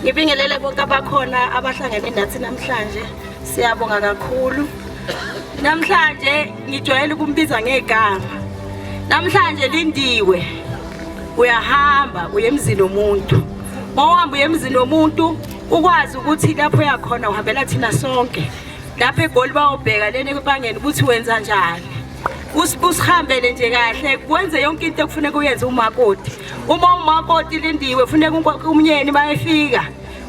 Ngibingelele bonke abakhona abahlangene nathi namhlanje. Siyabonga kakhulu. Namhlanje ngijwayele ukumbiza ngegama. Namhlanje Lindiwe uyahamba uye emzini womuntu. Mawuhamba uye emzini womuntu ukwazi ukuthi lapho uyakhona uhambela thina sonke. Lapha eGoli bawubheka lena ebangeni ukuthi wenza njani. Usihambele nje kahle wenze yonke into ekufuneka uyenze umakoti. Uma umakoti Lindiwe funeka umnyeni mayefika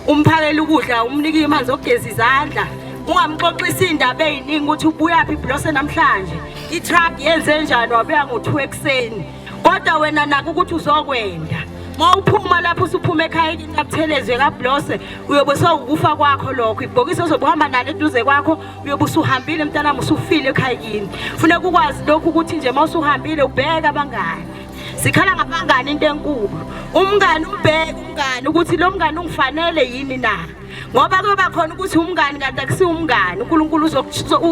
umphakele ukudla umnike amanzi okugeza izandla ungamxoxisi indaba eziningi ukuthi ubuyaphi iblose namhlanje i-truck yenze njani wabuya ngo-2 ekuseni kodwa wena nako ukuthi uzokwenda uma uphuma lapho usuphuma ekhaya inabuthelezwe kablose uyobe sewukufa kwakho lokho ibhokisi ozobe uhamba nalo eduze kwakho uyobe usuhambile mntanami usufile ekhaya kini funeka ukwazi lokhu ukuthi nje uma usuhambile ubheke abangani Sikhala ngabangani into enkulu. Umngani umbheke umngani ukuthi lo mngani ungifanele yini na? Ngoba kuyoba khona ukuthi umngani kanti akusiwo umngani. uNkulunkulu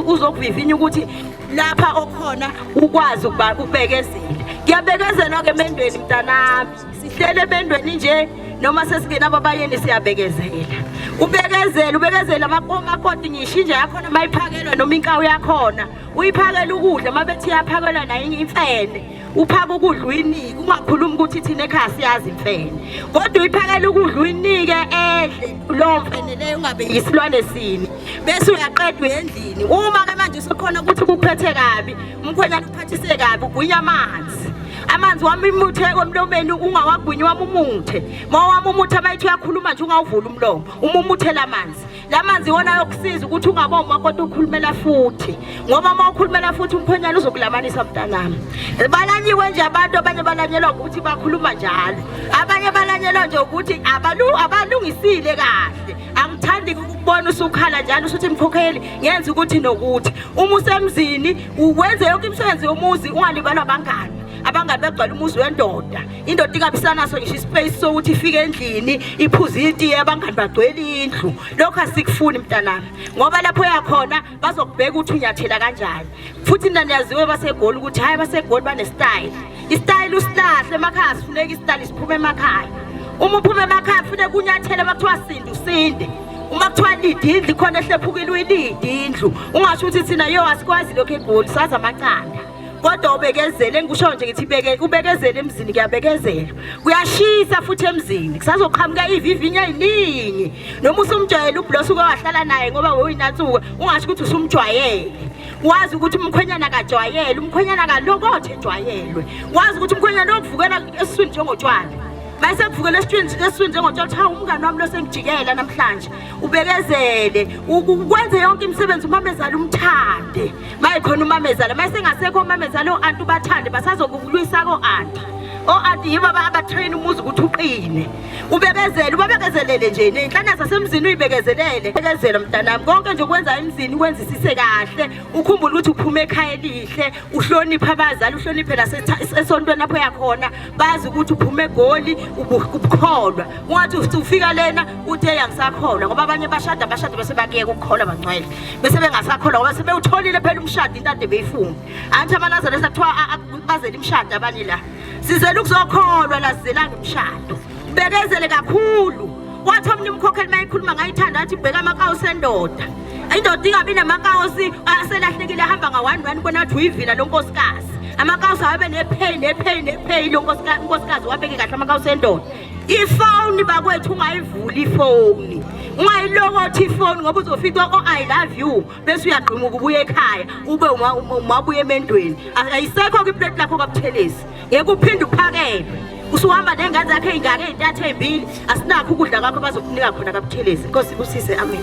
uzokuvivinya ukuthi lapha okhona ukwazi ukuba ubekezele. Kuyabekezelwa ke emendweni mntanami. Sihlele emendweni nje noma sesingena ababayeni siyabekezela. Ubekezele ubekezele amakoti ngisho inja yakhona mayiphakelwa noma inkawu yakhona. Uyiphakela ukudla mabethi iyaphakelwa nayo imfene. Uphaka ukudla uyinike, ungakhulumi ukuthi thina ekhaya siyazi imfene. Kodwa uyiphakela ukudla uyinike edle lowo mfene leyo ungabe yisilwane sini. Bese uyaqeda uya endlini. Uma ke manje usukhona ukuthi kukuphethe kabi, umkhwenyana ukuphathise kabi, ugwinya amanzi. Amanzi wami imuthe emlomeni ungawagwinyi wamumuthe. Mawamumuthe mayithi uyakhuluma nje ungawuvula umlomo, umumuthela amanzi. La manzi iwona ayokusiza ukuthi ungaba umakoti ukhulumela futhi ngoba uma ukhulumela futhi umkhwenyana uzokulamanisa mntanami. Balanyiwe nje abantu abanye balanyelwa ukuthi bakhuluma njalo. Abanye balanyelwa nje ukuthi abalungisile kahle. Angithandi ukubona usukhala njalo usuthi mkhokheli ngenza ukuthi nokuthi. Uma usemzini uwenze yonke imisebenzi yomuzi ungalibalwa abangani. Abangani bagcwala umuzi wendoda. Indoda ingabisanaso ngisho ispace sokuthi ifike endlini iphuze itiye abangani bagcwele indlu. Lokho asikufuni mntanami ngoba lapho yakhona bazokubheka ukuthi unyathela kanjani. Futhi nina niyaziwe baseGoli ukuthi hhayi baseGoli banestyle. Istyle usilahle emakhaya sifuneka istyle siphume emakhaya. Uma uphuma emakhaya kufuneka unyathele uma kuthiwa sinde usinde. Uma kuthiwa lidi indlu ikhona ehlephukile uyilidi indlu. Ungasho ukuthi thina yo asikwazi lokho eGoli sazi amaqanda. Kodwa ubekezele engikusho nje ngithi beke ubekezele emzini kuyabekezelwa kuyashisa futhi emzini kusazoqhamuka ivivinyo eziningi noma usumjwayele ublosi uke wahlala naye ngoba woyinatsuka ungasho ukuthi usumjwayele wazi ukuthi umkhwenyana kajwayele umkhwenyana kalokothe ejwayelwe wazi ukuthi umkhwenyana okuvukela esiswini njengotshwala mayise kuvukela esiswini njengotshwala hawu umngani wami lo sengijikela namhlanje ubekezele ukwenze yonke imisebenzi umamezala umthande Maye khona umamezala mayesengasekho umamezala o-anti ubathande basazokulwisa ko-anti o-anti yibo abatrain umuzi ukuthi uqine ubekezele ubabekezelele nje ney'nhlana zasemzini uyibekezelele bekezela mntanami konke nje ukwenza emzini ukwenzisise kahle ukhumbule ukuthi uphume ekhaya elihle uhloniphe abazali uhloniphe nasesontweni lapho yakhona bazi ukuthi uphume egoli ubukholwa ungathi ufika lena uthi eyi angisakholwa ngoba abanye bashada bashada bese bakuyeka ukukholwa bangcwele bese bengasakholwa ngoba sebewutholile phela umshado into ade beyifuna angithi amanazaretha kuthiwa bazele imishado abanye la sizele ukuzokholwa la sizelanga imishado bekezele kakhulu wathi omunye umkhokheli uma ekhuluma ngayithanda wathi ubheka amakawusi endoda indoda ingabi namakawusi aselahlekile ahamba nga-one one bona wathi uyivila lo nkosikazi amakawusi awabe nepheyi nepheyi nepheyi lo nkosikazi wabeke kahle amakawusi endoda Ifoni bakwethu ungayivuli ifoni. Ungayilokothi ifoni ngoba uzofica o I love you bese uyagqimuka ubuye ekhaya ube umabuye emendweni. Ayisekho ke iplate lakho kaButhelezi. Ngeke uphinde uphakelwe. Usuhamba nengane zakhe ey'ngaka ey'ntathu ey'mbili asinakho ukudla kwakho bazokunika khona kaButhelezi. Inkosi ibusise amen.